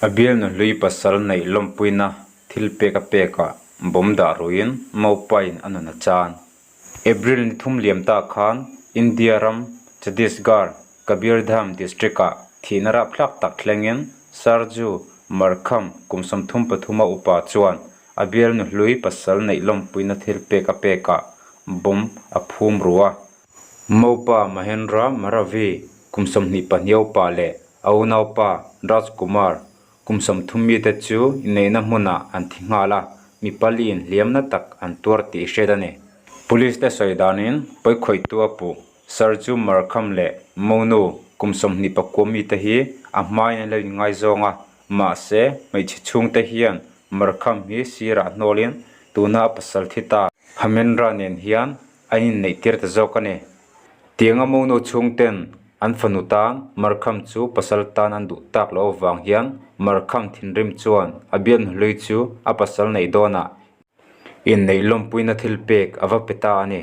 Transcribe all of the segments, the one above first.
A bialnu hlui pasal neih lawmpuina thil pek a pekah bomb dah ruiin Maupain a nun a chan. April ni thum liam ta khan India ram Chhattisgarh Kabirdham district-ah thihna rapthlak tak thlengin Sarju Markham kum 33 a upa chuan a bialnu hlui pasal neih lawmpuina thil pek a pekah bomb a phum ru a. Maupa Mahendra Maravi kum 22 a upa leh a unaupa Raj Kumar kum 30 mite chu inneihna hmunah an thi nghal a, mi paliin hliamna tak an tuar tih hriat a ni. Police te sawi danin pawikhawihtu a puh Sarju Markham leh Monu kum 29 mite hi a hmain an lo inngaizawng a, mahse hmeichhe chhungte hian Markham hi sirah hnawlin tuna a pasal thi ta Hamendra nen hian an inneih tir ta zawk a ni. Tianga Monu chhungten an fanu tan Markham chu pasal tan an duh tak loh avang hian Markham thinrim chuan a bialnu hlui chu a pasal neih dawnah inneih lawmpuina thil pek a va pe ta a ni.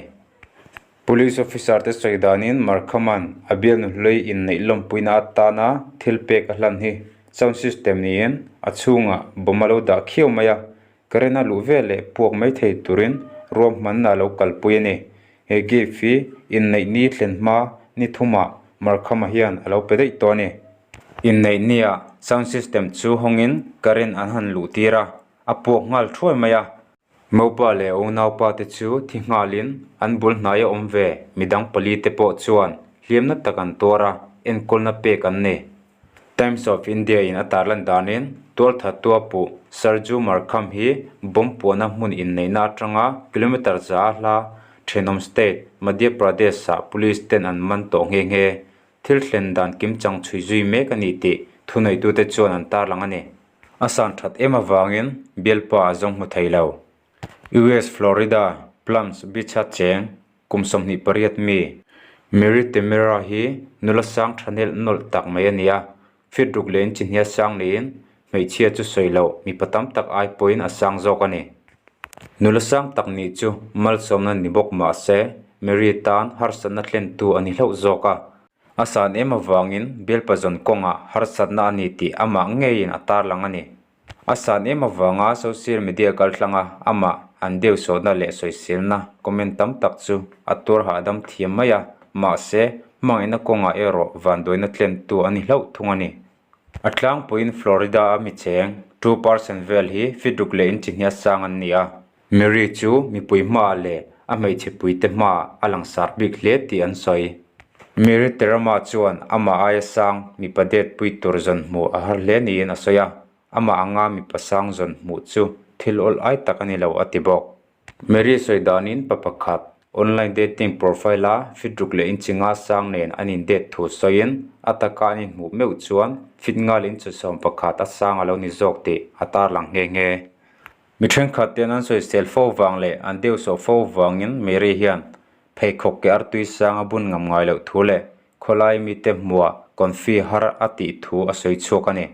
Police officer te sawi danin Markhaman a bialnu hlui inneih lawmpuina atana thil pek a hlan hi sound system niin a chhungah bomb a lo dah khiau mai a, Current a luh vel leh puak mai thei turin ruahmanna a lo kalpui a ni. He gift hi inneih ni thlen hma ni thumah Markhama hian a lo pe daih tawh a ni. Inneih niah sound system chu hawngin current an han luh tir a, a puak nghal thuai mai a. Maupa leh unaupa te chu thi nghalin an bul hnaia awm ve midang pali te pawh chuan hliamna tak an tuar a, enkawlna pek an ni. Times of India in a tarlan danin tualthattu a puh Sarju Markham hi bomb puahna hmun inneihna atanga kilometre za a hla thenawm state Madhya Pradesh ah police ten an man tawh nghe nghe. Thil thlen dan kimchang chhui zui mek a ni tih thuneitute chuan an tarlang a ni. A san that em avangin bialpa a zawng hmu thei lo. US Florida Plums Beach a cheng Kum 28 mi, Mary Temera hi nula sang tha nelh nawlh tak mai a ni a, feet ruk leh inchi hnia sang niin hmeichhia chu sawi loh mipa tam tak ai pawhin a sang zawk a ni. Nula sang tak nih chu malsawmna ni bawk mah se, Mary tan harsatna thlentu a ni hlauh zawk a. A san em avangin bialpa zawn kawngah harsatna a ni tih amah ngeiin a tarlang a ni. A san em avanga social media kaltlanga amah an deu sawhna leh sawiselna comment tam tak chu a tuar hahdam thiam mai a, mahse hmangaihna kawngah erawh vanduaina tlentu a ni hlauh thung a ni. A tlangpuiin Florida a mi cheng 2% vel hi feet ruk leh inchi hniah sang an ni a. Mary chu mipui hmaah leh a hmeichhe puite hmaah a langsar bik hle tih an sawi. Mary Terama chuan amah aia sang mipa det pui tur zawn hmuh a har hle niin a sawi a, amah anga mipa sang zawn hmuh chu thil awl ai tak a ni lo a ti bawk. Mary sawi danin pa pakhat online dating profile a feet ruk leh inchi nga sang nen an in date thu sawiin a taka an inhmuh meuh chuan feet nga leh inchi 11 a sang a lo ni zawk tih a tarlang nghe nghe. Mi thenkhat ten an sawisel fo vang leh an deuhsawh fo vangin Mary hian pheikhawk ke artui sang a bun ngam ngai loh thu leh khawlai mite hmuah confi har a tih thu a sawi chhuak a ni.